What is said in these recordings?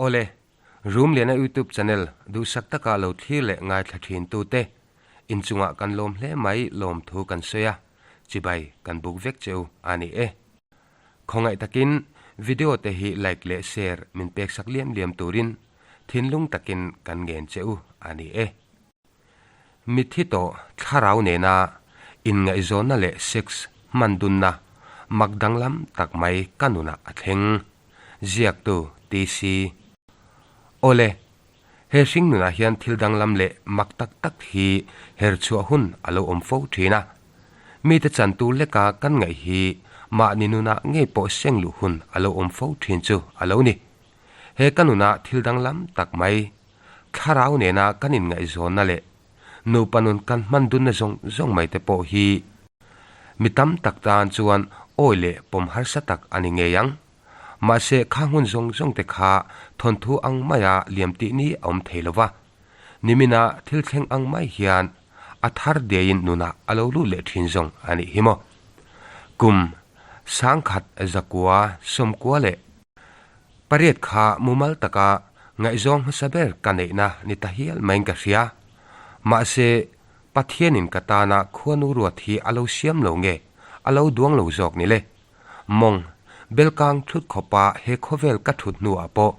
Awle, Rumliana YouTube channel duhsak taka lo thlir leh ngaithla thin tute inchungah kan lawm hle mai lawmthu kan sawi a, chibai kan buk vek che u a ni e. Khawngaih takin video te hi like leh share min peksak liam liam turin thinlung takin kan ngen che u a ni e. Mitthi tawh thlarau nena inngaihzawnna leh sex hman dunna mak danglam tak mai ka nunah a thleng. Ziaktu TC. Awle, he hring nunah hian thil danglam leh mak tak tak hi her chhuah hun a lo awm fo thin a. Mite chantu leka kan ngaih hi mahni nunah ngei pawh seng luh hun a lo awm fo thin chu a lo ni. He ka nunah thil danglam tak mai Thlarau nena kan inngaihzawnna leh nupa nun kan hman dunna zawng zawng mai te pawh hi mi tam tak tan chuan awi leh pawm harsa tak a ni ngei ang. Mahse kha hmun zawng zawng te kha thawnthu ang maia liam tih ni a awm thei lo va, nimina thil thleng ang mai hian a thar diaiin nunah a lo lut leh thin zawng a nih hi maw. Kum sangkhat zakua sawmkua leh Pariat kha mumal taka ngaihzawng hmasa ber ka neihna ni ta hial maiin ka hria. Mahse, Pathianin ka tana khuanu ruat hi a lo siam lo nge, a lo duang lo zawk ni le? Mawng, belkang thut khawpa he khawvel ka thut hnuah pawh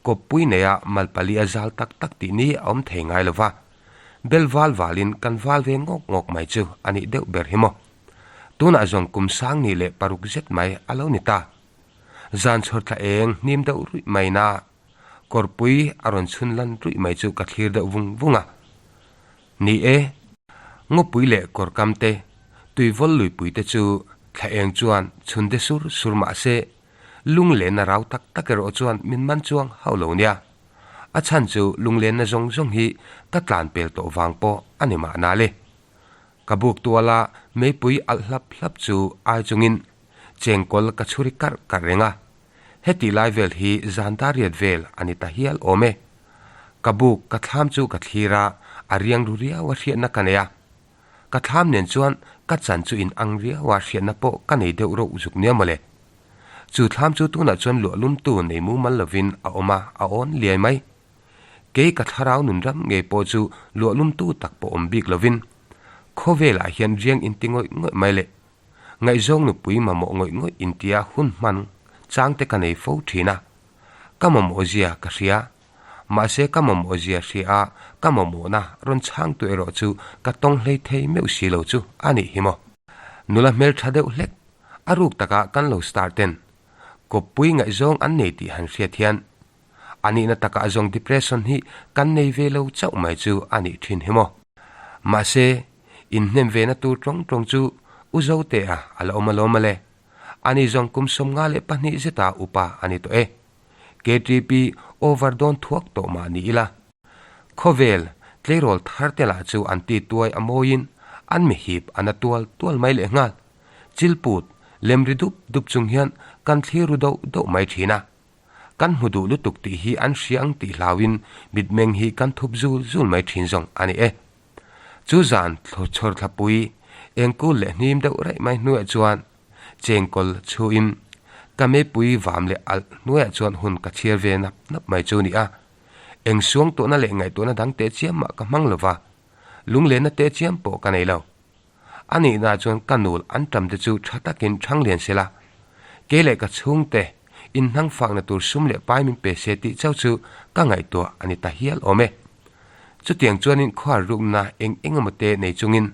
kawppui neia malpali a zal tak tak tih ni a awm thei ngai lo va. Bel val valin kan val ve ngawk ngawk mai chu a nih deuh ber hi maw. Tunah zawng kum sang ni leh paruk zet mai a lo ni ta. Zan chhawr thla eng hnim deuh ruih mai na kawrpui a rawn chhun lan ruih mai chu ka thlir deuh vung vung a. Ni e, ngawpui leh kawrkam te, tuivawl luipui te chu thla eng chuan chhun de sur sur mah se, lunglenna rau tak tak erawh chuan min man chuang hauh lo nia. A chhan chu lunglenna zawng zawng hi ka tlan pel tawh vang pawh a ni mahna le. Ka buk tuala meipui alh hlap hlap chu ai chungin chengkawl ka chhuri karh karh reng a, heti lai vel hi zan dar riat vel a ni ta hial awm e. Ka buk ka thlam chu ka thlir a, a riang ru riau a hriatna ka nei a. Ka thlam nen chuan ka chan chu in ang riau a hriatna pawh ka nei deuh reuh zuk nia mawle. Chu thlam chu tunah chuan luahlumtu nei mumal lovin a awm a, a awn liai mai. Kei ka thlarau nun ram ngei pawh chu luahlumtu tak pawh awm bik lovin khawvelah hian riang inti ngawih ngawih mai le. Ngaihzawng nupui mamawh ngawih ngawih intia hun hman chang te ka nei fo thin a. Ka mamawh zia ka hria. Mahse ka mamawh zia hria a ka mamawhna rawn chhangtu erawh chu ka tawng hlei thei meuh si lo chu a nih hi maw. Nula hmeltha deuh hlek a ruk taka kan lo star ten kawppui ngaihzawng an nei tih han hriat hian A nihna takah zawng depression hi kan nei ve lo chauh mai chu a nih thin hi maw. Mahse, inhnem ve na tur tawng tawng chu U Zotea a la awm alawm ale. Ani zawng kum 52 zeta upa a ni tawh e. KTP over dawn thuak tawh mah ni ila. Khawvel tleirawl thar te lah chu an ti tuai a mawiin an mihip a na tual tual mai lehnghal. Chilput lem ri dup dup chung hian kan thlir ru doh doh mai thin a. Kan hmu duh lutuk tih hi an hria ang tih hlauin mitmeng hi kan thup zul zul mai thin zawng a ni e. Chu zan chhawr thlapui engkul leh hnim deuh raih mai hnuaiah chuan chengkawl chhuin ka meipui vam leh alh hnuaiah chuan hun ka chhiar ve nap nap mai chu ni a. Eng suang tawhna leh ngaihtuahna dang teh chiam mah ka hmang lova, lunglenna teh chiam pawh ka nei lo. A nihna chuan ka nul an tam te chu tha takin thang lian se la, kei leh ka chhungte inhnang fakna tur sum leh pai min pe se tih chauh chu ka ngaihtuah a ni ta hial awm e. Chutiang chuanin khuar rukna eng eng emaw te nei chungin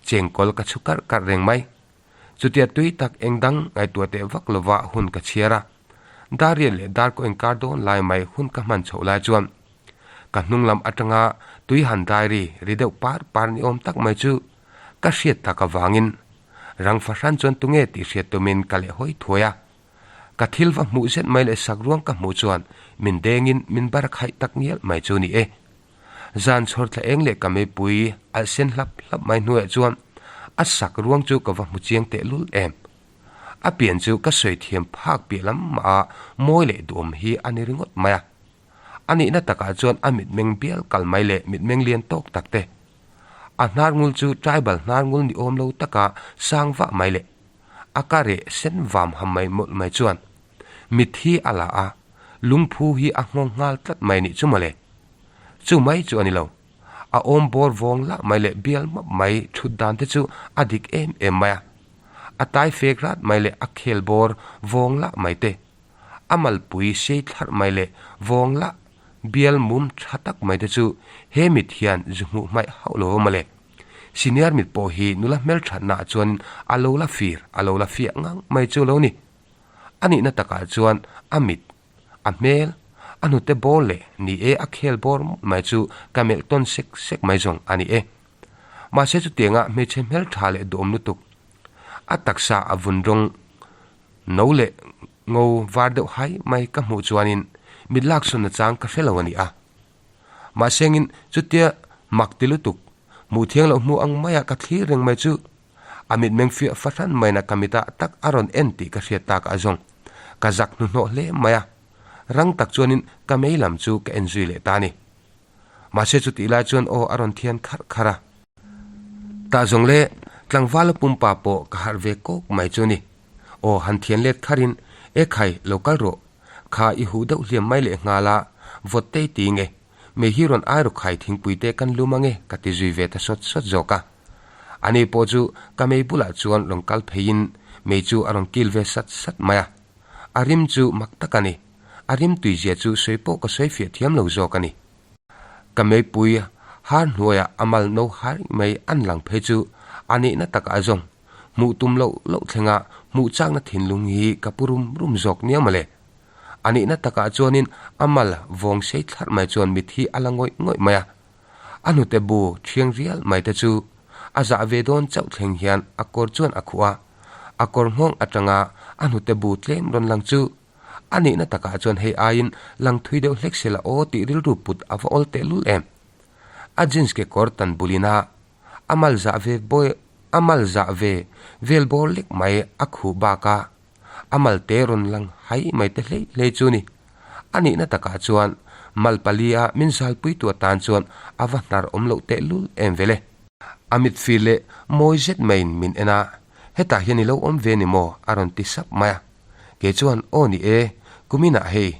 chengkawl ka chhu karh karh reng mai. Chutia tui tak eng dang ngaihtuah teh vak lova hun ka chhiar a, Darian leh Darko inkar dawn lai mai hun ka hman chhoh lai chuan Ka hnung lam atanga tui han dai ri ri deuh par par ni awm tak mai chu ka hriat tak avangin rang fahran chuan tunge tih hriat tumin ka leh hawi thuai a. Ka thil va hmuh zet mai leh sak ruang ka hmuh chuan min dengin min bar khaih tak ngial mai chu ni e. Zan chhawr thla eng leh ka meipui alh sen hlap hlap mai hnuaiah chuan a sak ruang chu ka va hmu chiang tehlul em. A pian chu ka sawi thiam phak piah lam mah a mawi leh duhawm hi a ni ringawt mai a. A nihna takah chuan a mitmeng bial kal mai leh mitmeng lian tawk tak te. A hnar ngul chu tribal hnar ngul ni awm lo taka sang vah mai leh a ka reh sen vam ham mai mawlh mai chuan mitthi a la a, Lungphu hi a nghawng nghal tlat mai nih chu mawle. Chu mai chu a ni lo. A awm bawr vawng lah mai leh bial map mai thut dan te chu a dik em em mai a. A tai fek rat mai leh a khel bawr vawng lah mai te. A malpui sei thlarh mai leh vawng lah bial mum tha tak mai te chu he mit hian zu hmuh hmaih hauh lo a mawle. Senior mit pawh hi nula hmelthatna ah chuan a lo la fir, a lo la fiah ngang mai chu lo ni. A nihna takah chuan a mit, a hmel, a hnute bawr leh ni e a khel bawr mawlh mai chu ka melh tawn sek sek mai zawng a ni e. Mahse chutianga hmeichhe hmeltha leh duhawm lutuk, a taksa a vun rawng no leh ngo var deuh hai mai ka hmuh chuanin mit laksawn nachang ka hre lo a ni a. Mahsengin chutia mak ti lutuk, hmuh thiang loh hmu ang maia ka thlir reng mai chu a mitmeng fiah fahran maina ka mitah tak a rawn en tih ka hriat takah zawng ka zak hnuhnawh hle mai a, rang tak chuanin ka mei lam chu ka en zui leh ta a ni. Mahse chutih lai chuan aw a rawn thian kharh kharh a. Tah zawng le tlangvala pumpa pawh ka harh ve kawk mai chu a ni. Aw han thian let kharin, E khai, lo kal rawh. Kha i huh deuh hliam mai leh nghal a, vawt tei ti nge, mei hi rawn ai ru khai thingpui te kan lum ange ka ti zui ve ta sawt sawt zawk a. Ani pawh chu ka mei bulah chuan rawn kal pheiin mei chu a rawn kil ve sat sat mai a. A rim chu mak tak a ni. A rim tuizia chu sawi pawh ka sawi fiah thiam lo zawk a ni. Ka meipui har hnuaiah a mal no har mai an lang phei chu a nihna takah a zawng. Hmuh tum loh loh thlenga hmuh chakna thinlung hi ka pu rum rum zawk nia mawle. A nihna takah chuanin a mal vawng sei thlarh mai chuan mit hi a la ngawih ngawih mai a. A hnute bu thiang rial mai te chu a zah ve dawn chauh thleng hian a kawr chuan a khuh a. A kawr nghawng atanga a hnute bu tlem rawn lang chu a nihna takah chuan hei aiin lang thui deuh hlek sela aw tih rilru put a va awl tehlul em. A jeans kekawr tan bulin a A mal zah ve bawi a mal zah ve vel bawr lek mai a khuh bak a, a mal te rawn lang hai mai te hlei hlei chu ni. A nihna takah chuan mal palia min zalpuitu atan chuan a va hnar awm loh tehlul em vele. A mit fir leh mawi zet maiin min en a, hetah hian i lo awm ve ni maw? a rawn ti sap mai a. Kei chuan aw ni e, kuminah hei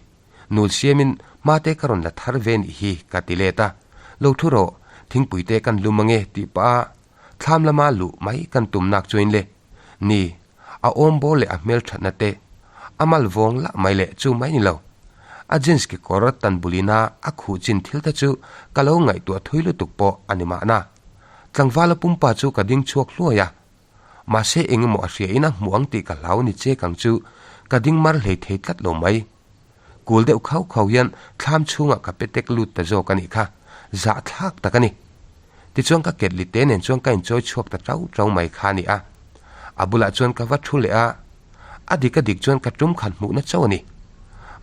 Nul siamin hmate ka rawn la thar ve nih hi ka ti let a, lo thu rawh, thingpui te kan lum ange tih pah a thlam lama luh mai kan tum nak chuin le. Ni, a awm bawr leh a hmel thatna te, a mal vawng lah mai leh chu mai ni lo. A jeans kekawr tan bulina a khuh chin thil te chu ka lo ngaihtuah thui lutuk pawh a ni mahna. Tlangvala pumpa chu ka ding chhuak hluai a, mahse eng emaw a hria in a hmuh ang tih ka hlau ni che kang chu ka ding mar hlei thei tlat lo mai. Kul deuh khau khau hian thlam chhungah ka petek lut ta zawk a nih kha, zahthlak tak a ni. Tichuan ka ketli te nen chuan ka inchawi chhuak ta tau tau mai kha a ni a. A bulah chuan ka va thu leh a, a dik a dik chuan ka tum khan hmuhna chauh a ni.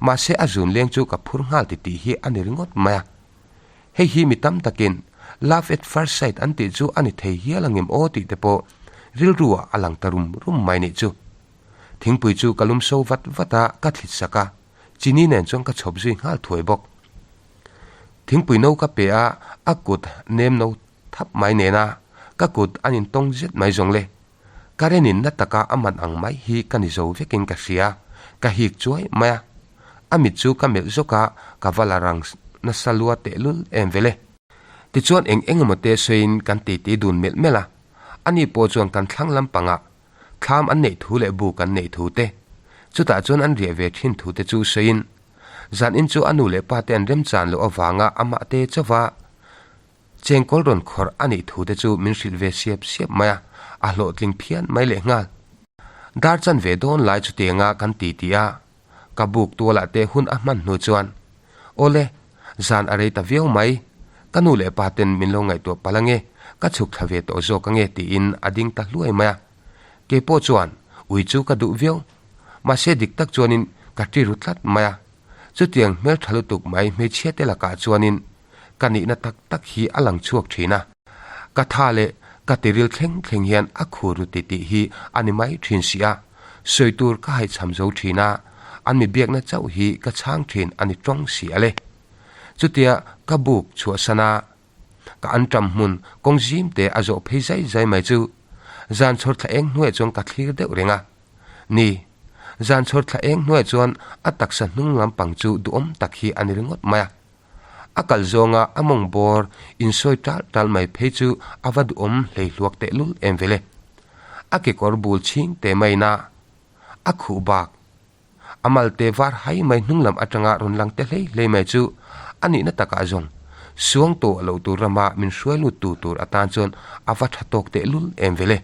Mahse a zun leng chu ka phur nghal ti tih hi a ni ringawt mai a. Hei hi mi tam takin love at first sight an tih chu a ni thei hial angem aw tih te pawh rilru ah a lang ta rum rum mai nih chu. Thingpui chu ka lum so vat vat a, ka thlit sak a, chini nen chuan ka chhawp zui nghal thuai bawk. Thingpui no ka pe a, a kut nem no thap mai nena ka kut an intawng zet mai zawng le. Ka renin na taka a man ang mai hi ka ni zo vekin ka hria, ka hik chuai mai a. A mit chu ka melh zawk a, ka va la rang nasa lua tehlul em vele. Tichuan eng eng emaw te sawiin kan titi dun melh melh a, ani pawh chuan kan thlang lampangah Thlam an neih thu leh buk an neih thu te, chutah chuan an riah ve thin thu te chu sawiin, zan in chu a nu leh pa te an remchan loh avanga amah te chauva chengkawl rawn khawrh a nih thu te chu min hrilh ve siap siap mai a, a hlawhtling phian mai leh nghal. Dar chan ve dawn lai chutianga kan ti tih a, ka buk tualah te hun a hman hnu chuan, Awle, zan a rei ta viau mai, ka nu leh pa ten min lo ngaihtuah palh ange, ka chhuk thla ve tawh zawk ange tiin a ding ta hluai mai a. Kei pawh chuan ui chu ka duh viau, mahse dik tak chuanin ka ṭi ru tlat mai a. Chutiang hmelṭha lutuk mai hmeichhia te lakah chuanin ka nihna tak tak hi a lang chhuak ṭhin a. Ka tha leh ka tiril thleng thleng hian a khur ru ti tih hi a ni mai ṭhin si a. Sawi tur ka haihchham zo ṭhin a, an mi biakna chauh hi ka chhang ṭhin a ni ṭawng si a le. Chutia ka buk chhuahsan a, ka an ṭam hmun kawng zim te a zawh phei zai zai mai chu zan chhawr thla eng hnuaiah chuan ka thlir deuh reng a. Ni. Zan chhawr thla eng hnuaiah chuan a taksa hnung lampang chu duhawm tak hi a ni ringawt mai a. A kal zawnga a mawng bawr insawi tal tal mai phei chu a va duhawm hlei hluak tehlul em vele. A kekawr bul chhing te maina a khuh bak A malte var hai mai hnung lam atanga rawn lang te hlei hlei mai chu a nihna takah zawng suang tawh loh tur rama min hruai lut tu tur atan chuan a va tha tawk teh lul em vele.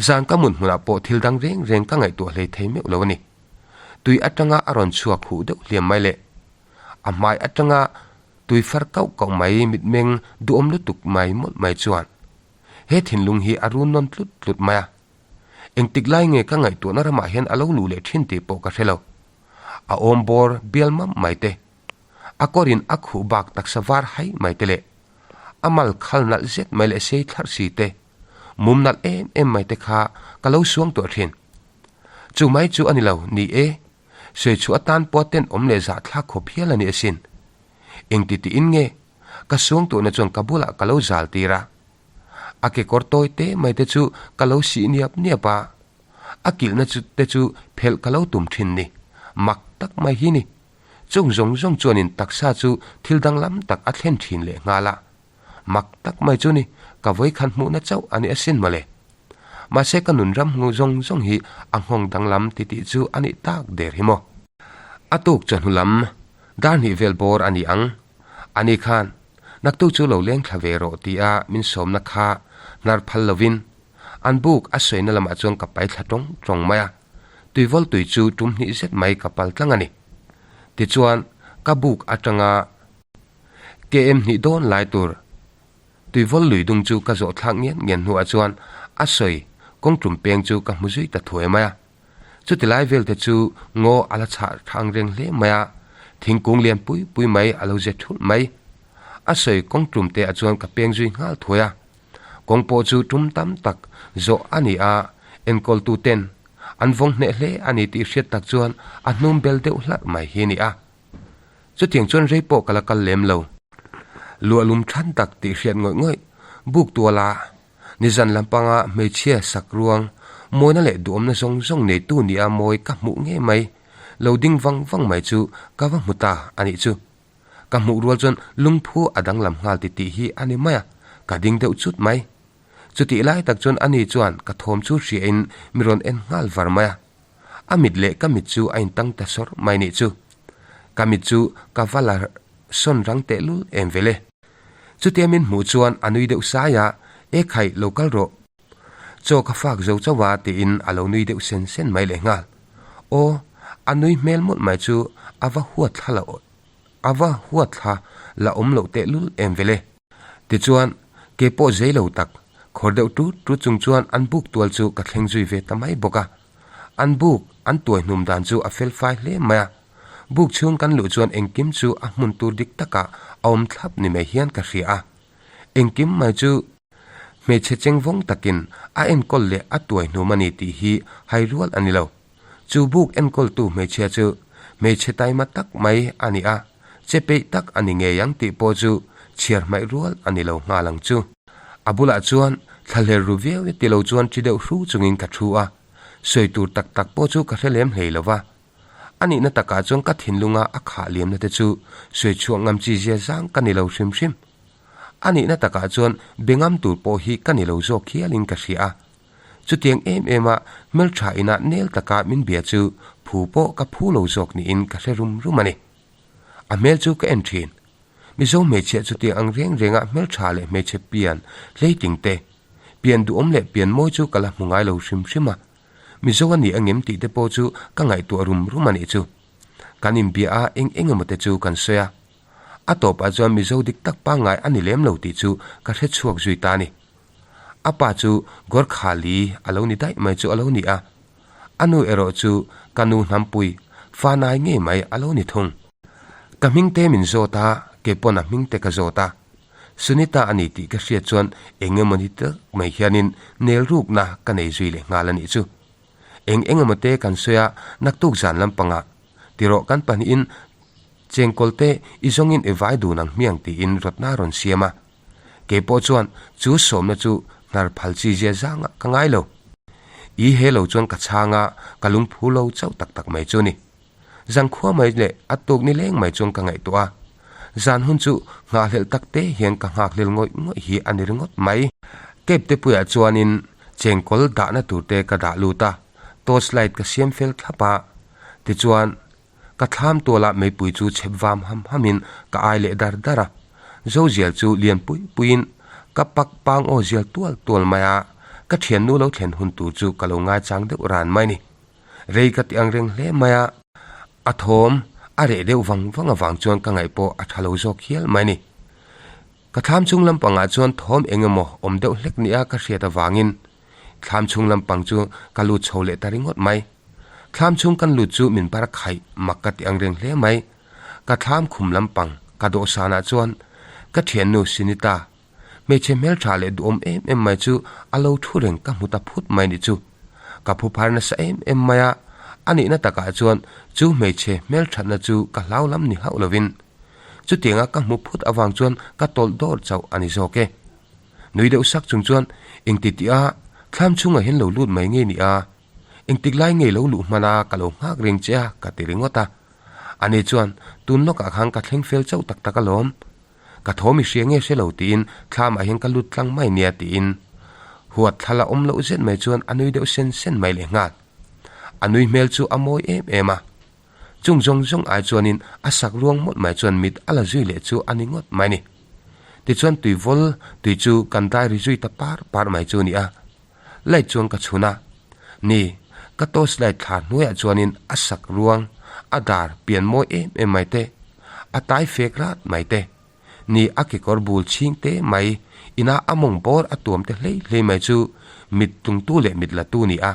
Zan ka mun hmunah pawh thil dang reng reng ka ngaihtuah hlei thei meuh lo a ni. Tui atanga a rawn chhuak huh deuh hliam mai leh a hmai atanga tui far kauh kauh mai mitmeng duhawm lutuk mai mawlh mai chuan he thinlung hi a run nawn tlut tlut mai a. Engtik lai nge ka ngaihtuahna ramah hian a lo luh leh thin tih pawh ka hre lo. A awm bawr bial mam mai te, a kawrin a khuh bak taksa var hai mai te leh a mal khal nalh zet mai leh sei thlarh si te, mum nalh em em mai te kha ka lo suang tuah thin. Chu mai chu a ni lo, ni e, sawi chhuah atan pawh ten awm leh zahthlak khawp hial a ni asin. Engti tiin nge ka suang tuahna chuan ka bulah ka lo zal tir a. A kekawr tawi te mai te chu ka lo sih niap niap a, a kilhna chu te chu phelh ka lo tum thin ni. Mak tak mai hi ni. Chung zawng zawng chuanin taksa chu thil danglam tak a thlen thin leh nghal a. Mak tak mai chu ni, ka vawikhan hmuhna chauh a ni asin mawle. Mahse ka nun ram hmu zawng zawng hi a nghawng danglam ti tih chu a nih tak der hi maw. A tuk chawhnu lam dar hnih vel bawr a ni ang. Ani khan Naktuk chu lo leng thla ve rawh tia min sawmna kha hnar phal lovin an buk a sawina lamah chuan ka pai thla tawng tawng mai a, tuivawl tui chu tum hnih zet mai ka pal tlang a ni. Tichuan ka buk atanga KM hnih dawn lai tur tuivawl lui dung chu ka zawh thlak ngian ngian hnuah chuan a sawi kawng tum peng chu ka hmu zui ta thuai mai a. Chuti lai vel te chu ngaw a la chhah thang reng hle mai a, thingkung lian pui pui mai a lo ze thulh mai. A sawi kawng tum te ah chuan ka peng zui nghal thuai a. Kawng pawh chu tum tam tak zawh a ni a, enkawl tu ten an vawng hneh hle a ni tih hriat tak chuan a hnum bel deuh hlarh mai hi a ni a. Chutiang chuan rei pawh ka la kal lem lo. Luahlum than tak tih hriat ngawih ngawih buk tuala Nizan lampanga hmeichhia sak ruang, mawina leh duhawmna zawng zawng neitu nia mawi ka hmuh ngei mai, lo ding vang vang mai chu ka va hmu ta a nih chu. Ka hmuh rual chuan lungphu a danglam nghal ti tih hi a ni mai a, ka ding deuh chut mai. Chutih lai tak chuan ani chuan ka thawm chu hriain mi rawn en nghal var mai a. A mit leh ka mit chu a intang ta sawr mai nih chu. Ka mit chu ka va la sawn rang tehlul em vele. Chutia min hmuh chuan a nui deuh sai a, E khaih, lo kal rawh. Chaw ka fak zo chauh a tiin a lo nui deuh sen sen mai leh nghal. Aw, a nui hmel mawlh mai chu a va huat thla la a va huat thla la awm loh tehlul em vele. Tichuan, ke pawh zei lo tak, khawr deuh tut tut chung chuan an buk tual chu ka thleng zui ve ta mai bawk a. An buk an tuai hnum dan chu a fel fai hle mai a. Buk chhung kan luh chuan engkim chu a hmun tur dik takah a awm thlap ni mai hian ka hria a. Engkim mai chu hmeichhe chengvawng takin a enkawl leh a tuai hnum a ni tih hi hai rual a ni lo. Chu buk enkawltu hmeichhia chu hmeichhe taima tak mai a ni a, che peih tak a ni ngei ang tih pawh chu chhiar hmaih rual a ni lo nghal ang chu. A bulah chuan thlahler ru viau e ti lo chuan ṭi deuh hru chungin ka thu a, sawi tur tak tak pawh chu ka hre lem hlei lo va. A nihna takah chuan ka thinlunga a khah liamna te chu sawi chhuah ngam chi zia zang ka ni lo hrim hrim. A nihna takah chuan be ngam tur pawh hi ka ni lo zawk hialin ka hria a. Chutiang em em a hmeltha inah nel taka min bia chu phu pawh ka phu lo zawk niin ka hre rum rum a ni. A hmel chu ka en thin. Mizo hmeichhia chutiang ang reng renga hmeltha leh hmeichhe pian hleiting te, pian duhawm leh pian mawi chu ka la hmu ngai lo hrim hrim a. Mizo a ni angem tih te pawh chu ka ngaihtuah rum rum a nih chu. Kan inbia a eng eng emaw te chu kan sawi a. A tawpah chuan Mizo dik tak pangngai a ni lem lo tih chu ka hre chhuak zui ta a ni. A pa chu Gorkhali a lo ni daih mai chu a lo ni a, a nu erawh chu ka nu hnampui fanai ngei mai a lo ni thung. Ka hmingte min zawt a, kei pawn a hmingte ka zawt a. Sunita a ni tih ka hriat chuan eng emaw ni tak mai hianin nel rukna ka nei zui leh nghal a nih chu. Eng eng emaw te kan sawi a, naktuk zan lampangah tirawh kan pahnihin chengkawlte i zawngin i vai dun ang hmiang tiin rawtna a rawn siam a. Kei pawh chuan chu sawmna chu hnar phal chi zia zangah ka ngai lo. I he lo chuan ka chhang a, ka lungphu lo chauh tak tak mai chu a ni. Zankhua mai leh a tuk ni leng mai chuan ka ngaihtuah a, zan hun chu nghahhlelh tak te hian ka nghakhlel ngawih ngawih hi a ni ringawt mai. Cape te puiah chuanin chengkawl dahna tur te ka dah lut a, torch light ka siam fel thlap a, tichuan ka thlam tualah meipui chu chhep vam ham hamin ka ai leh dar dar a, Zozial chu lian pui puiin ka pak pang aw zial tual tual mai a, ka thiannu lo thlen hun tur chu ka lo ngaichang deuh ran mai ni. Rei ka ti ang reng hle mai a, a thawm a reh deuh vang vang avang chuan ka ngaih pawh a tha lo zawk hial mai ni. Ka thlam chung lampangah chuan thawm eng emaw awm deuh hlek nia ka hriat avangin thlam chung lampang chu ka lut chho leh ta ringawt mai. Thlam chung kan lut chu min bar khaih mak ka ti ang reng hle mai. Ka thlam khum lampang ka dawhsanah chuan ka thiannu Sinita Hmeichhe hmeltha leh duhawm em em mai chu a lo thu reng ka hmu ta phut mai nih chu. Ka phu phar nasa em em mai a, a nihna takah chuan chu hmeichhe hmelthatna chu ka hlau lam ni hauh lovin. Chutianga ka hmu phut avang chuan ka tawlh dawr chauh a ni zawk e. Nui deuh sak chung chuan engti tih a, thlam chhungah hian lo lut mai nge ni a, engtik lai nge lo luh hman a ka lo nghak reng che a ka ti ringawt a. Ani chuan tun lawkah khan ka thleng fel chauh tak tak alawm. Ka thaw mi hria nge hre lo tiin thlamah hian ka lut tlang mai nia tiin huat thla la awm loh zet mai chuan a nui deuh sen sen mai leh nghal. A nui hmel chu a mawi em em a. Chung zawng zawng ai chuanin a sak ruang mawlh mai chuan mit a la zui leh chu a ni ngawt mai ni. Tichuan tui vawl tui chu kan dai ri zui ta par par mai chu a ni a. Light chuan ka chhun a. Ni, ka torch light thla hnuaiah chuanin a sak ruang, a dar pian mawi em em mai te, a tai fek rat mai te, ni a kekawr bul chhing te mai ina a mawng bawr a tuam te hlei hlei mai chu mit tlungtu leh mit latu ni a.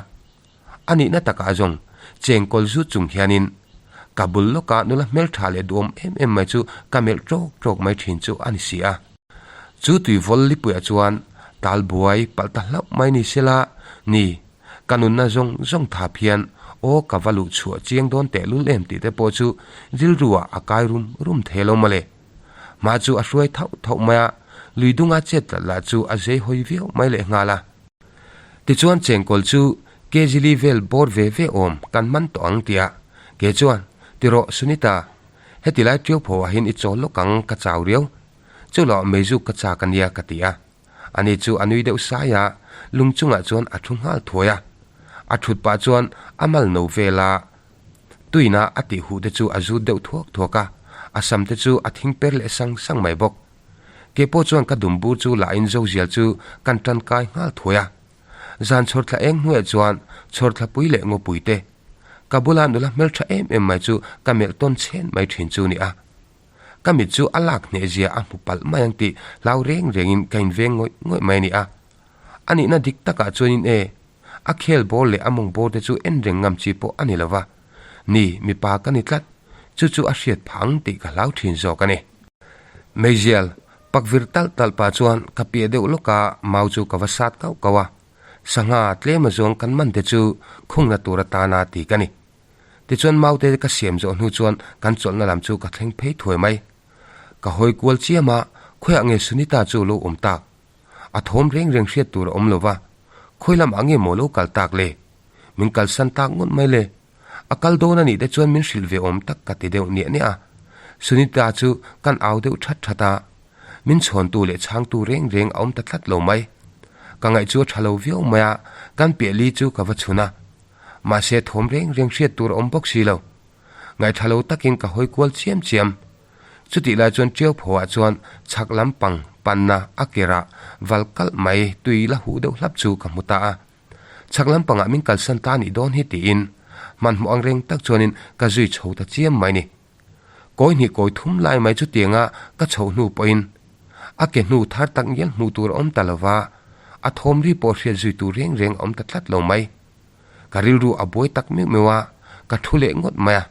A nihna takah zawng chengkawl zut chung hianin ka bul lawka nula hmeltha leh duhawm em em mai chu ka melh tawk tawk mai thin chu a ni si a. Chu tui vawl lipuiah chuan tal buai palh ta hlauh mai ni sela, ni, ka nunna zawng zawng thap hian aw ka va luh chhuah chiang dawn tehlul em tih te pawh chu rilruah a kai rum rum thei lo mawle. Hma chu a hruai thauh thauh mai a, lui dunga chet tlat lah chu a zei hawi viau mai leh nghal a. Tichuan chengkawl chu kg li vel bawr ve ve awm kan man tawh ang tia ke chuan, Tirawh Sunita, heti lai ṭiau pho ah hian i chawl lawk ang ka chau riau. Chuloh meizuk ka chak a nia ka ti a. Ani chu a nui deuh sai a, lung chungah chuan a thu nghal thuai a. A thut pah chuan a mal no vel a, tuina a tih huh te chu a zut deuh thuak thuak a, a sam te chu a thing per leh sang sang mai bawk. Kei pawh chuan ka dum bur chu lahin Zozial chu kan tankai nghal thuai a. Zan chhawrthla eng hnuaiah chuan chhawrthlapui leh ngawpui te, ka bula nula hmeltha em em mai chu ka melh tawn chhen mai thin chu ni a. Ka mit chu a lak hneh zia a hmu palh mai ang tih hlau reng rengin ka inveng ngawih ngawih mai a ni a. A nihna dik takah chuanin e, a khel bawr leh a mawng bawr te chu en reng ngam chi pawh a ni lo va. Ni, mipa ka ni tlat, chu chu a hriat phah ang tih ka hlau thin zawk a ni. Meizial, pak vir talh talh pah chuan ka piah deuh lawk a, mau chu ka va sat kauh kauh a. Sangha tlem azawng kan man te chu khungna tur atana ti ka ni. Tichuan maute ka siam zawh hnu chuan kan chawlhna lam chu ka thleng phei thuai mai. Ka hawi kual chiam a, khawiah nge Sunita chu lo awm tak? A thawm reng reng hriat tur a awm lo va, khawi lamah nge maw lo kal tak le? Min kalsan tak ngawt mai le. A kal dawn a nih te chuan min hrilh ve awm tak ka ti deuh niah niah a. Sunita chu kan au deuh that that a, min chhawntu leh chhangtu reng reng a awm ta tlat lo mai. Ka ngaih chu a tha lo viau mai a, kan piah li chu ka va chhun a. Mahse thawm reng reng hriat tur a awm bawk si lo. Ngaihṭha lo takin ka hawi kual chiam chiam. Chutih lai chuan ṭiau phoah chuan chhak lam pang panna a kerah val kalh mai tui la huh deuh hlap chu ka hmu ta a. Chhak lam pangah min kalsan ta nih dawn hi tiin hmanhmawh ang reng tak chuanin ka zui chho ta chiam mai ni. Kawi hnih kawi thum lai mai chutianga ka chhoh hnu pawhin a ke hnu thar tak ngial hmuh tur a awm ta lo va, a thawm ri pawh hriat zui tur reng reng a awm ta tlat lo mai. Ka rilru a buai tak meuh meuh a, ka thu leh ngawt mai a.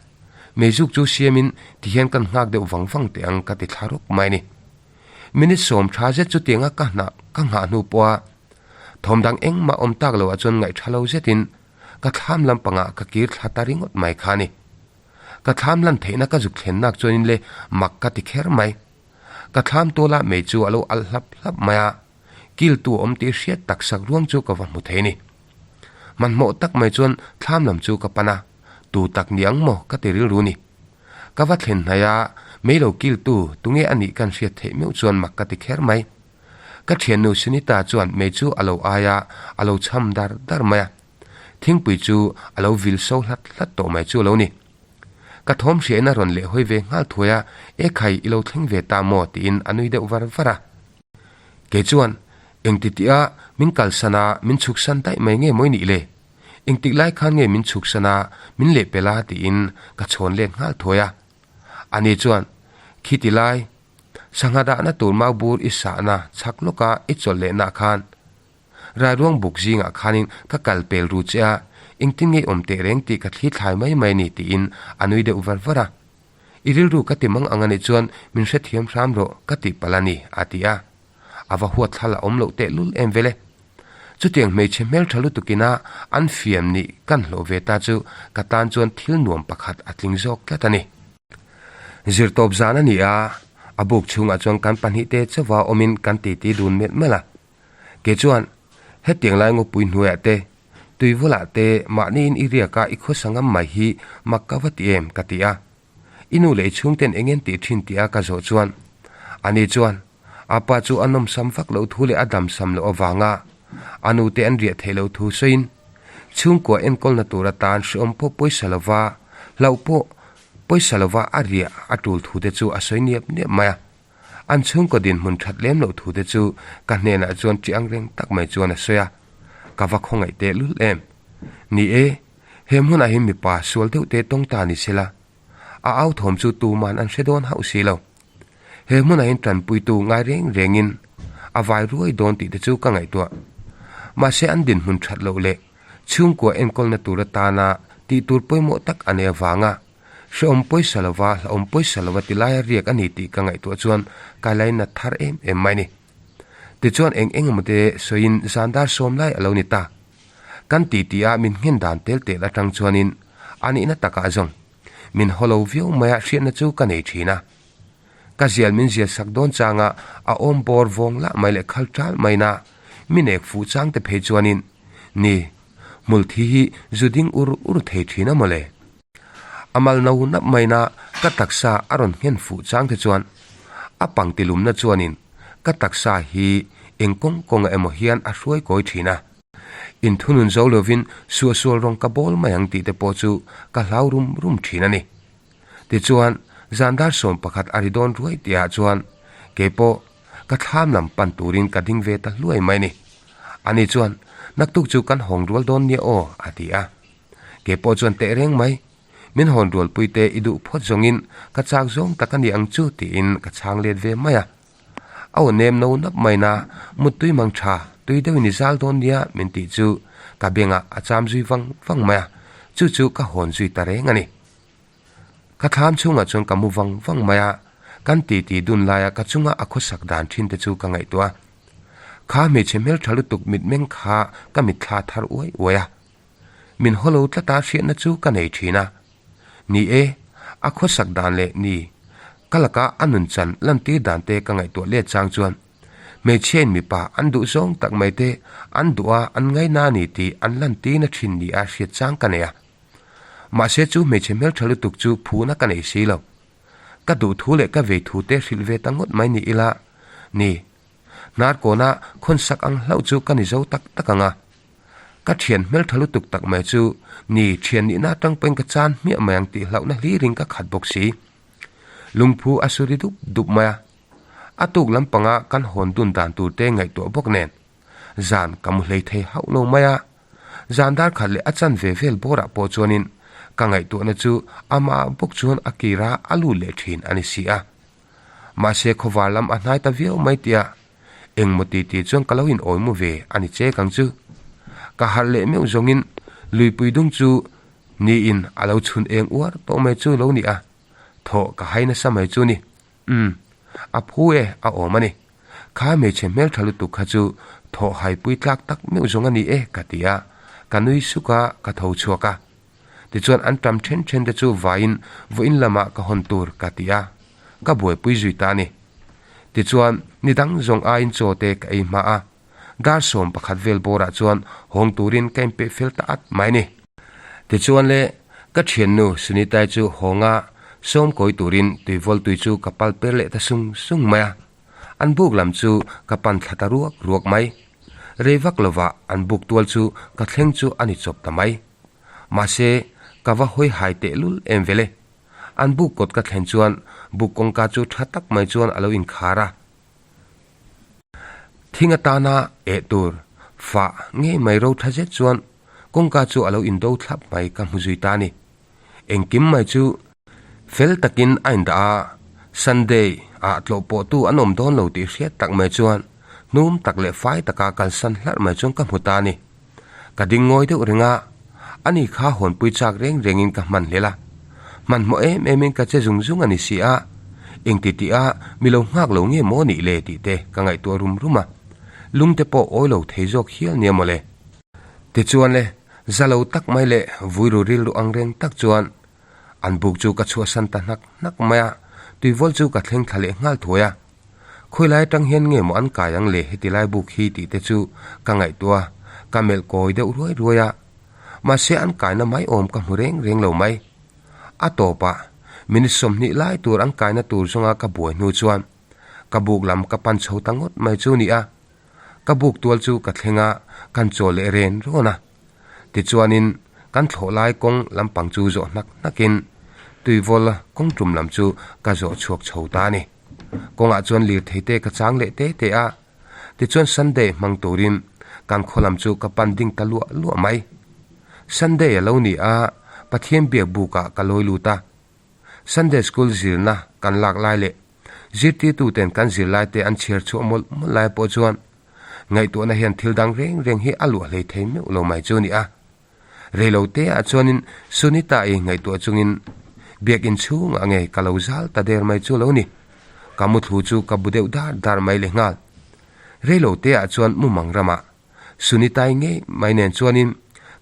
Meizuk chu siamin tihian kan nghak deuh vang vang teh ang ka ti thla rawk mai a ni. Minute sawm tha zet chutianga ka hnah ka nghah hnu pawha thawm dang engmah awm tak loah chuan ngaih tha lo zetin ka thlam lampangah ka kir thla ta ringawt mai kha a ni. Ka thlam lan theihna ka zuk thlen nak chuanin le mak ka ti kher mai. Ka thlam tuala mei chu a lo alh hlap hlap mai a, kiltu awm tih hriat tak sak ruang chu ka va hmu thei a ni. Hmanhmawh tak mai chuan thlam lam chu ka pan a, tu tak ni ang maw ka ti rilru ni. Ka va thlen hnaih a, mei lo kiltu tunge a nih kan hriat theih meuh chuan mak ka ti kher mai. Ka thiannu Sunita chuan mei chu a lo ai a, a lo cham dar dar mai a. Thingpui chu a lo vil so hlat hlat tawh mai chu a lo ni. Ka thawm hriain a rawn lehhawi ve nghal thuai a, E khai, i lo thleng ve ta maw? tiin a nui deuh var var a. Kei chuan, Engti tih a, min kalsan a, min chhuksan daih mai nge mawi nih le? Engtik lai khan nge min chhuksan a, min lehpel a? tiin ka chhawn let nghal thuai a. Ani chuan, Khiti lai, sangha dahna tur mau bur i sahna chhak lawka i chawlh lehna khan Rairuang buk zingah khanin ka kal pel ru che a, engtin nge i awm teh reng tih ka thli thlai mai mai a ni tiin a nui deuh var var a. I rilru ka ti mang ang a nih chuan min hrethiam hram rawh ka tih palh a ni a ti a. A va huat thla la awm loh teh lul em vele. Chutiang hmeichhe hmeltha lutukina an fiam nih kan hlawh ve ta chu ka tan chuan thil nuam pakhat a tling zawk tlat a ni. Zirtawp zan a ni a, a buk chhungah chuan kan pahnihte chauha awmin kan titi dun melh melh a. Kei chuan, Hetiang lai ngawpui hnuaiah te, tuivulah te mahniin i riaka i khawsa ngam mai hi mak ka va ti em? ka ti a. I nu leh i chhungten eng en tih thin tih a ka zawh chuan, ani chuan, A pa chu a nawmsam vak loh thu leh a damsam loh avanga a nute an riah theih loh thu sawiin, chhungkua enkawlna tur atan hrehawm pawh pawisa lova hlauh pawh pawisa lova a riah a tul thu te chu a sawi niap niap mai a. An chhungkaw dinhmun that lem loh thu te chu ka hnenah chuan ṭi ang reng tak mai chuan a sawi a, ka va khawngaih teh lul em. Ni e, he hmunah hian mipa sual deuh te tawng ta ni sela, a au thawm chu tuman an hre dawn hauh si lo. He hmunah hian tanpuitu ngai reng rengin a vai ruai dawn tih te chu ka ngaihtuah. Mahse an dinhmun that loh leh chhungkua enkawlna tur atana tih tur pawimawh tak a nei avanga Hrehawm pawisa lova, hlauhawm pawisa lova ti laia riak a ni tih ka ngaihtuah chuan ka lainat thar em em mai ni. Tichuan eng eng emaw te sawiin zan dar sawm lai a lo ni ta. Kan ti tih a min nghen dan tel tel atang chuanin a nihna takah zawng min haw lo viau maia hriatna chu ka nei thin a. Ka zial min zial sak dawn changa a awm bawr vawng lah mai leh khal tal maina min ek fuh chang te phei chuanin ni hmulthi hi zu ding ur ur thei thin a mawle. A mal no nap maina ka taksa a rawn nghen fuh chang te chuan a pangti lumna chuanin ka taksa hi eng kawng kawnga emaw hian a hruai kawi thin a. Inthunun zo lovin suahsual rawng ka bawl mai ang tih te pawh chu ka hlau rum rum thin a ni. Tichuan, zan dar 11 a ri dawn ruai tihah chuan keipawh ka thlam lam pan turin ka ding ve ta hluai mai a ni. Ani chuan, Naktuk chu kan hawng rual dawn nia aw, a ti a. Keipawh chuan teh reng mai, Min hawn rualpui te i duh phawt zawngin ka chak zawng tak a ni ang chu tiin ka chhang let ve mai a. A aw nem no nap mai na, Muttui mang tha, tui deuhin i zal dawn nia min tih chu ka bengah a cham zui vang vang mai a, chu chu ka hawn zui ta reng a ni. Ka thlam chhungah chuan ka mu vang vang mai a, kan titi dun laia ka chunga a khawsak dan thin te chu ka ngaihtuah a. Kha hmeichhe hmeltha lutuk mitmeng kha ka mitthla thar uai uai a. Min haw lo tlata hriatna chu ka nei thin a. Ni e, a khawsak dan leh ni ka laka a nun chan lantir dan te ka ngaihtuah let chang chuan hmeichhiain mipa an duh zawng tak mai te an duh a an ngaina a ni tih an lantirna thin ni a hriat chang ka nei a. Mahse chu hmeichhe hmeltha lutuk chu phuna ka nei si lo. Ka duh thu leh ka vei thu te hrilh ve ta ngawt mai ni ila ni. Hnarkawna khawnsak ang hlauh chu ka ni zo tak tak ang a. Ka thian hmeltha lutuk tak mai chu ni thian nihna atang pawhin ka chan hmiah mai ang tih hlauhna hlirin ka khat bawk si. Lungphu a su ri dup dup mai a. A tuk lampanga kan hawn dun dan tur te ngaihtuah bawk nen zan ka mu hlei thei hauh lo mai a. Zan dar khat leh a chan ve vel bawrah pawh chuanin ka ngaihtuahna chu amah bawk chuan a kir a a lut leh thin a ni si a. Mahse khawvar lam a hnai ta viau mai tia engmaw ti ti chuan ka lo in awi mu ve a ni chek ang chu. Ka harh leh meuh zawngin luipui dung chu niin a lo chhun eng uar tawh mai chu lo ni a, thawh ka hai nasa mai chu ni. Umm, a phu e a awm a ni. Kha hmeichhe hmeltha lutuk kha chu thawh haipui tlak tak meuh zawng a ni e ka ti a, ka nui suk a, ka tho chhuak a. Tichuan an tam then then te chu vaiin vawiin lamah ka hawn tur ka ti a, ka buaipui zui ta a ni. Tichuan ni dang zawng aiin chaw te ka ei hma a. Dar 11 vel bawrah chuan hawng turin ka inpeih fel ta at mai a ni. Tichuan le, ka thiannu Sunita-i chu hawnga sawm kawi turin tuivawl tui chu ka pal per leh ta sung sung mai a. An buk lam chu ka pan thla ta ruak ruak mai. Rei vak lovah an buk tual chu ka thleng chu a ni chawp ta mai. Mahse, ka va hawi hai tehlul em vele. An buk kawt ka thlen chuan buk kawngka chu tha tak mai chuan a lo inkhar a. Thing atana eh tur fah ngei mai ro tha zet chuan kawngka chu a lo indo thlap mai ka hmu zui ta a ni. Engkim mai chu fel takin a indah a, Sunday ah tlawh pawh tu an awm dawn lo tih hriat tak mai chuan hnum tak leh fai taka kalsan hlarh mai chuan ka hmu ta a ni. Ka ding ngawi deuh reng a, ani kha hawnpui chak reng rengin ka hman hlel a. Hmanhmawh em emin ka che zung zung a ni si a, engti tih a mi lo nghak lo nge maw nih le tih te ka ngaihtuah rum rum a, lung te pawh awi lo thei zawk hial nia mawle. Tichuan le, za lo tak mai leh vui ru rilru ang reng tak chuan an buk chu ka chhuahsan ta hnak hnak mai a, tuivawl chu ka thleng thla leh nghal thuai a. Khawilai atang hian nge maw an kai ang le heti lai buk hi tih te chu ka ngaihtuah a, ka melh kawi deuh ruai ruai a. Mahse an kaina mai awm ka hmu reng reng lo mai. A tawpah minute 20 lai tur an kaina tur zawnga ka buai hnu chuan ka buk lam ka pan chho ta ngawt mai chu ni a. Ka buk tual chu ka thleng a, kan chaw leh ren rawn a. Tichuanin kan thlawh lai kawng lampang chu zawh hnak hnakin tuivawl kawng tum lam chu ka zawh chhuak chho ta a ni. Kawngah chuan lirthei te ka chang leh te te a, tichuan Sunday hmang turin kan khaw lam chu ka pan ding ta luah luah mai. Sunday a lo ni a, Pathian biak bukah ka lawi lut a. Sunday School zirna kan lak lai leh zirtirtuten kan zirlaite an chhiar chhuah mawlh mawlh lai pawh chuan ngaihtuahna hian thil dang reng reng hi a luah hlei thei meuh lo mai chu a ni a. Reilo te ah chuanin Sunita-i ngaihtuah chungin biakinn chhungah nge ka lo zal ta der mai chu lo ni. Ka muthlu chu ka bu deuh dar dar mai leh nghal. Reilo te ah chuan mumang ramah Sunita-i ngei mai nen chuanin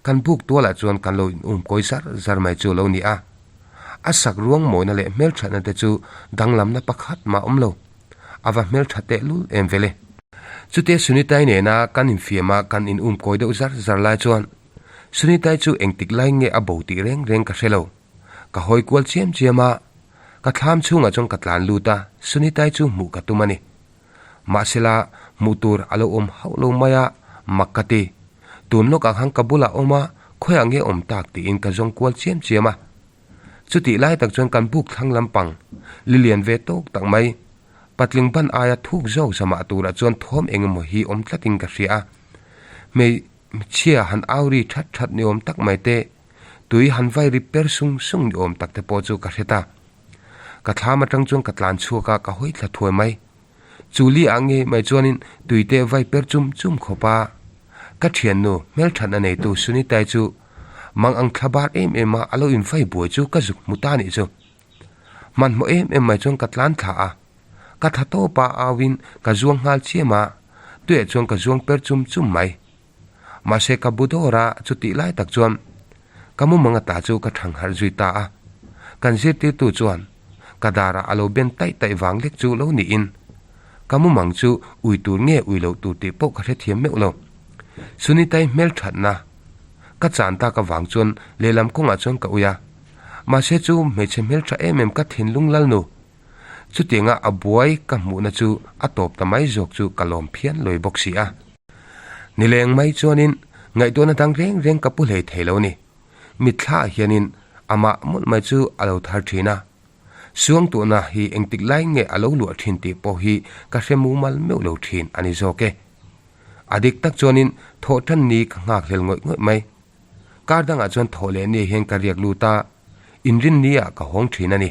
kan buk tualah chuan kan lo in um kawi zar zar mai chu lo ni a. A sak ruang mawina leh hmelthatna te chu danglamna pakhat mah awm lo. A va hmeltha tehlul em vele. Chutia Sunitai nena kan infiam a kan in um kawi deuh zar zar lai chuan Sunitai chu engtik lai nge a bo tih reng reng ka hre lo. Ka hawi kual chiam chiam a, ka thlam chhungah chuan ka tlan lut a, Sunitai chu hmuh ka tum a ni. Mahsela hmuh tur a lo awm hauh lo mai a, mak ka ti. Tun lawkah khan ka bulah awm a, khawiah nge awm tak tiin ka zawng kual chiam chiam a. Chutih lai tak chuan kan buk thlang lampang, li lian ve tawk tak mai, patling ban aia thuk zawk zamah turah chuan thawm eng emaw hi awm tlatin ka hria a. Hmeichhia han au ri that that ni awm tak mai te, tui han vai ri per sung sung ni awm tak te pawh chu ka hre ta. Ka thlam atang chuan ka tlan chhuak a, ka hawi thla thuai mai. Chu li ah ngei mai chuanin tui te vai per chum chum khawp a. Ka thiannu hmelthatna neitu Sunitai chu mang ang thla bar em em a a lo invai buai chu ka zuk hmu ta nih chu. Hmanhmawh em em mai chuan ka tlan thla a, ka thla tawp a auin ka zuang nghal chiam a, tuiah chuan ka zuang per chum chum mai. Mahse ka bu dawr a, chutih lai tak chuan ka mumang ata chu ka thang harh zui ta a. Kan zirtirtu chuan ka darah a lo ben taih taih vang lek chu lo niin ka mumang chu ui tur nge ui loh tur tih pawh ka hrethiam meuh lo. Sunitai hmelthatna ka chan tak avang chuan lehlam kawngah chuan ka ui a. Mahse chu hmeichhe hmeltha em em ka thinlung lalnu Chutianga a buai ka hmuhna chu a tawp ta mai zawk chu ka lawm phian lawi bawk si a. Nileng mai chuanin ngaihtuahna dang reng reng ka pu hlei thei lo ni. Mitthlaah hianin amah mawlh mai chu a lo thar thin a. Suangtuahna hi engtik lai nge a lo luah thin tih pawh hi ka hre mumal meuh lo thin a ni zawk e. A dik tak chuanin thawh tan ni ka nghak hlel ngawih ngawih mai. Kar dangah chuan thawh leh ni hian ka riak lut a, inrin ni ah ka hawng thin a ni.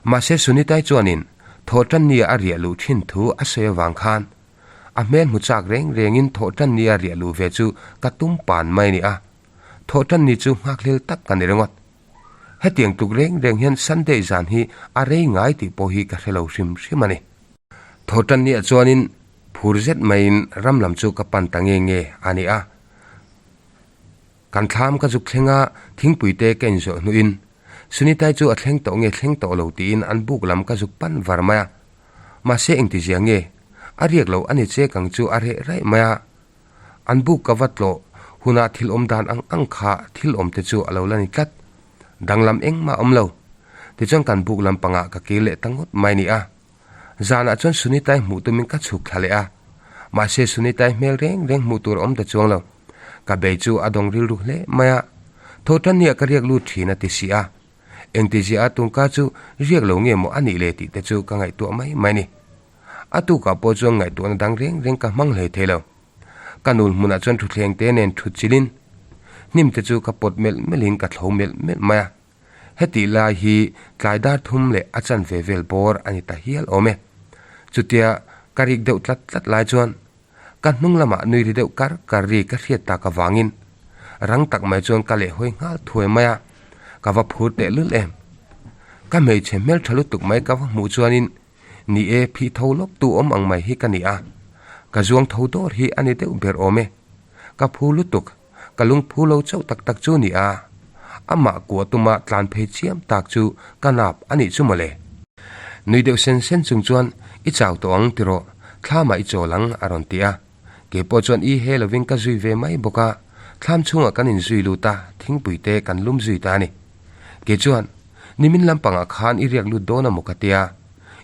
Mahse Sunitai chuanin Thawhtannia a riah luh thin thu a sawi avang khan a hmel hmu chak reng rengin Thawhtannia riah luh ve chu ka tum pan mai a ni a, Thawhtanni chu nghakhlel tak ka ni ringawt. Hetiang tluk reng reng hian Sunday zan hi a rei ngai tih pawh hi ka hre lo hrim hrim a ni. Thawhtannia chuanin phur zet maiin ram lam chu ka pan ta nge nge a ni a. Kan thlam ka zuk thleng a, thingpui te ka inzawh hnuin Sunitai chu a thleng tawh nge thleng tawh lo tiin an buk lam ka zuk pan var mai a. Mahse engtizia nge? A riak lo a ni chek ang chu a reh raih mai a. An buk ka va tlawh hunah thil awm dan ang ang kha thil awm te chu a lo la ni tlat. Danglam engmah a awm lo. Tichuan kan buk lampangah ka kir leh ta ngawt mai ni a. Zanah chuan Sunitai hmuh tumin ka chhuk thla leh a. Mahse Sunitai hmel reng reng hmuh tur a awm ta chuang lo. Ka bei chu a dawng rilru hle mai a. Tho tan nia ka riak lut thin a ti si a. Engtizia a tungka chu riak lo nge maw a nih le tih te chu ka ngaihtuah mai mai ni. A tukah pawh chuan ngaihtuahna dang reng reng ka hmang hlei thei lo. Ka nul hmunah chuan thuthleng te nen thut chilin hnim te chu ka pawt melh melhin ka thlo melh melh mai a. Hetih lai hi tlai dar thum leh a chanve vel bawr a ni ta hial awm e. Chutia ka rik deuh tlat tlat lai chuan ka hnung lamah nui ri deuh kar kar ri ka hriat tak avangin rang tak mai chuan ka lehhawi nghal thuai mai a, ka va phur tehlul em. Ka hmeichhe hmeltha lutuk mai ka va hmuh chuanin Ni e, phih tho lawk tu awm ang mai hi ka ni a, ka zuang tho dawr hi a ni deuh ber awm e. Ka phu lutuk, ka lung phu lo chauh tak tak chu ni a, amah kuah tuma tlan phei chiam tak chu ka nap a nih chu mawle. Nui deuh sen sen chung chuan, I chau tawh ang tiraw, thlamah i chawl ang a rawn ti a. Kei pawh chuan i he lovin ka zui ve mai bawk a, thlam chhungah kan inzui lut a, thingpui te kan lum zui ta a ni. Kei chuan, Nimin lampangah khan i riak lut dawn a maw ka tia,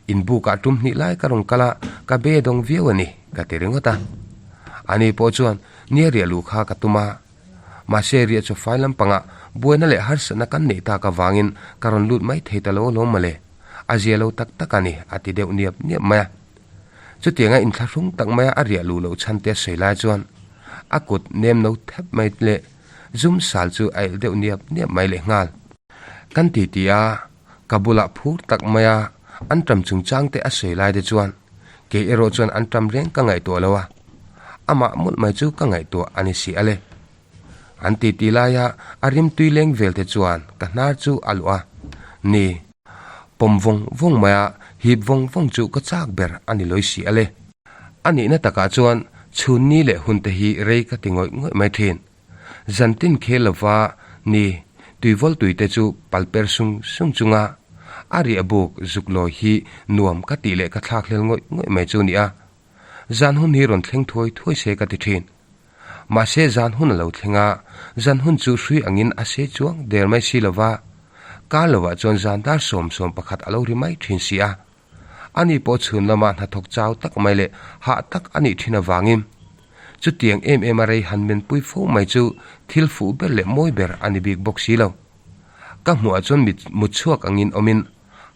inbukah tum hnih lai ka rawn kal a, ka be dawng viau a ni, ka ti ringawt a. Ani pawh chuan, Nia riah luh kha ka tum a, mahse riah chu fai lampangah buaina leh harsatna kan neih tak avangin ka rawn lut mai thei ta lo alawm mawle, a zia lo tak tak a ni, a ti deuh niap niap mai a. Chutianga inthlahrung tak maia a riah luh loh chhan te a sawi lai chuan a kut nem no thep mai leh zum sal chu a elh deuh niap niap mai leh nghal. Kan ti ti a, ka bulah phur tak maia an ṭam chungchang te a sawi lai te chuan kei erawh chuan an ṭam reng ka ngaihtuah lo a, amah mawlh mai chu ka ngaihtuah a ni si a le. An ti ti laia a rimtui leng vel te chuan ka hnar chu a luah a, ni. Pawm vawng vawng mai a, hip vawng vawng chu ka chak ber a ni lawi si a le. A nihna takah chuan chhun ni leh hun te hi rei ka ti ngawih ngawih mai thin. Zan tin khel lova ni tuivawl tui te chu pal per sung sung chunga a riah buk zuk lawi hi nuam ka tih leh ka thlak hlel ngawih ngawih mai chu nia. Zan hun hi rawn thleng thuai thuai se ka ti thin. Mahse zan hun a lo thleng a, zan hun chu hrui angin a se chuang der mai si lova, kar lovah chuan zan dar 11 a lo ri mai thin si a. Ani pawh chhun lama hnathawk chau tak mai leh hah tak a nih thin avangin chutiang em em a rei han menpui fo mai chu thil fuh ber leh mawi ber a ni bik bawk si lo. Ka hmuhah chuan mit mutchhuak angin awmin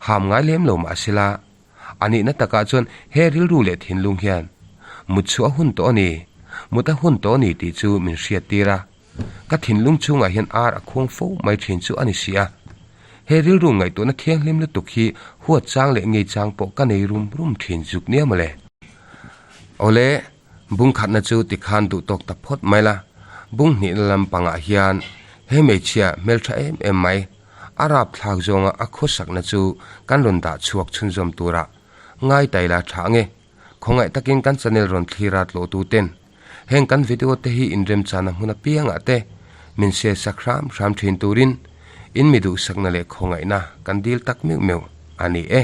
ham ngai lem lo mahsela, A nihna takah chuan he rilru leh thinlung hian mut chhuah a hun tawh a ni, mut a hun tawh a ni tih chu min hriat tir a. Ka thinlung chhungah hian ar a khuang fo mai thin chu a ni si a. He rilru ngaihtuahna thianghlim lutuk hi huat chang leh ngei chang pawh ka nei rum rum thin zuk nia mawle. Awle, bung khatna chu tikhan duh tawk ta phawt mai la, bung hnihna lampangah hian he hmeichhia hmeltha em em mai, A rapthlak zawnga a khawsakna chu kan rawn dah chhuak chhunzawm tura ngai taila tha ange. Khawngaih takin kan channel rawn thlir a tlawhtu ten heng kan video te hi inremchana hmun apiangah te min share sak hram hram thin turin in mi duhsakna leh khawngaihna kan dil tak meuh meuh a ni e.